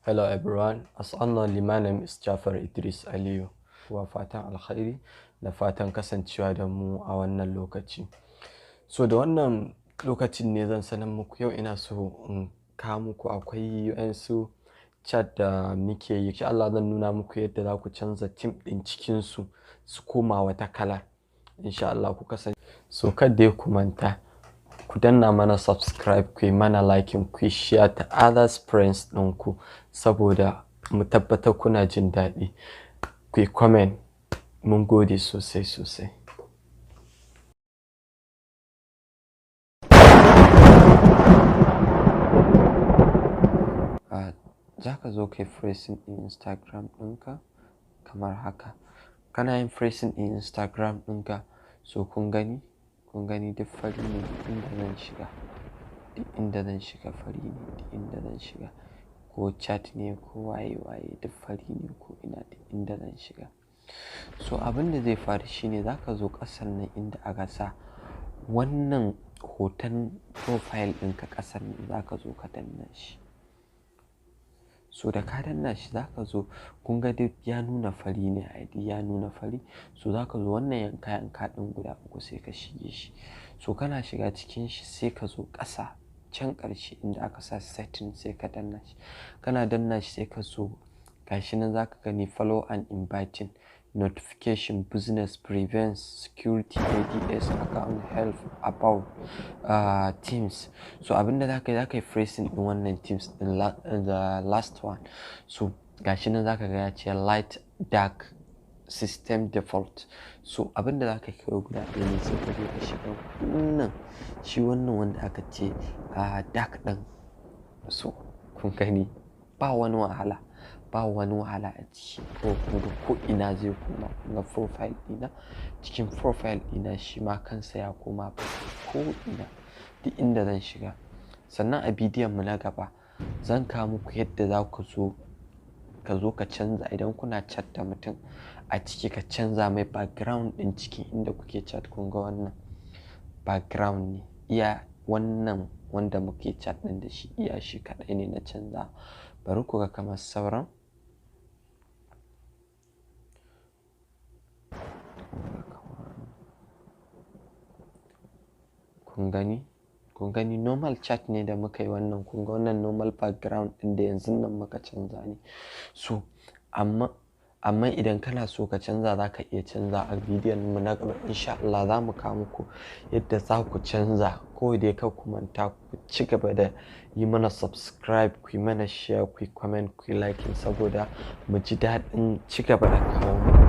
Hello everyone, as unknown, my name is Jafar Idris Aliyu. Wa fatan alkhairi da fatan kasancewa da mu a wannan lokaci. So da wannan lokacin ne zan sanar muku yau ina so in kawo muku akwai waƴansu chat da muke yi. Insha Allah zan nuna muku yadda za ku canza theme ɗin cikinsu su koma wata kala. Insha Allah ku kasance. So kada ku manta, ku danna mana subscribe, ku yi mana liking, ku yi share ta others friends ɗinku saboda mu tabbatar kuna jin daɗi. Ku yi comment. Mun gode sosai sosai. Za ka zo ka yi pressing ɗin Instagram ɗinka kamar haka. Kana yin pressing ɗin Instagram ɗinka, so kun gani? Kun gani duk fari ne duk inda zan shiga. Duk inda zan shiga fari ne, duk inda zan shiga. Ko chat ne ko waye waye duk fari ne ko ina duk inda zan shiga. So abin da zai faru shine za ka zo ƙasan nan inda aka sa wannan hoton profile ɗinka, ƙasan nan za ka zo ka danna shi. So da ka danna shi za ka zo, kun ga duk ya nuna fari ne, ID ya nuna fari. So za ka zo wannan yanka yanka ɗin guda uku sai ka shige shi. So kana shiga cikin shi sai ka zo ƙasa can ƙarshe inda aka sa setting sai ka danna shi. Kana danna shi sai ka zo gashi nan za ka gani follow and inviting, notification, business, prevents, security, ADS, account, health, about, themes. So abin da za ka yi, za ka yi pressing ɗin wannan themes ɗin, the last one. So gashi nan za ka ga ya ce light, dark, system default. So abin da za ka yi kawai guda ɗaya ne, sai ka zo ka shiga wannan, shi wannan wanda aka ce dark ɗin. So kun gani ba wani wahala. Ba wani wahala a ciki. Ko kun ga ko ina zai koma. Kun ga profile ɗina, cikin profile ɗina shi ma kansa ya koma ko ina duk inda zan shiga. Sannan a bidiyon mu na gaba zan kawo muku yadda za ku zo ka zo ka canza idan kuna chat da mutum a ciki, ka canza mai background ɗin cikin inda kuke chat. Kun ga wannan background ne, iya wannan wanda muke chat ɗin da shi, iya shi kaɗai ne na canza. Bari ku ga kamar sauran. Kun gani? Kun gani normal chat ne da muka yi wannan. Kun ga wannan normal background ɗin da yanzun nan muka canza ne. So amma idan kana so ka canza, za ka iya canza a bidiyon mu na gaba. Insha Allah za mu kawo muku yadda za ku canza. Ko dai kar ku manta ku ci gaba da yi mana subscribe, ku yi mana share, ku yi comment, ku yi liking saboda mu ji daɗin ci gaba da kawo muku.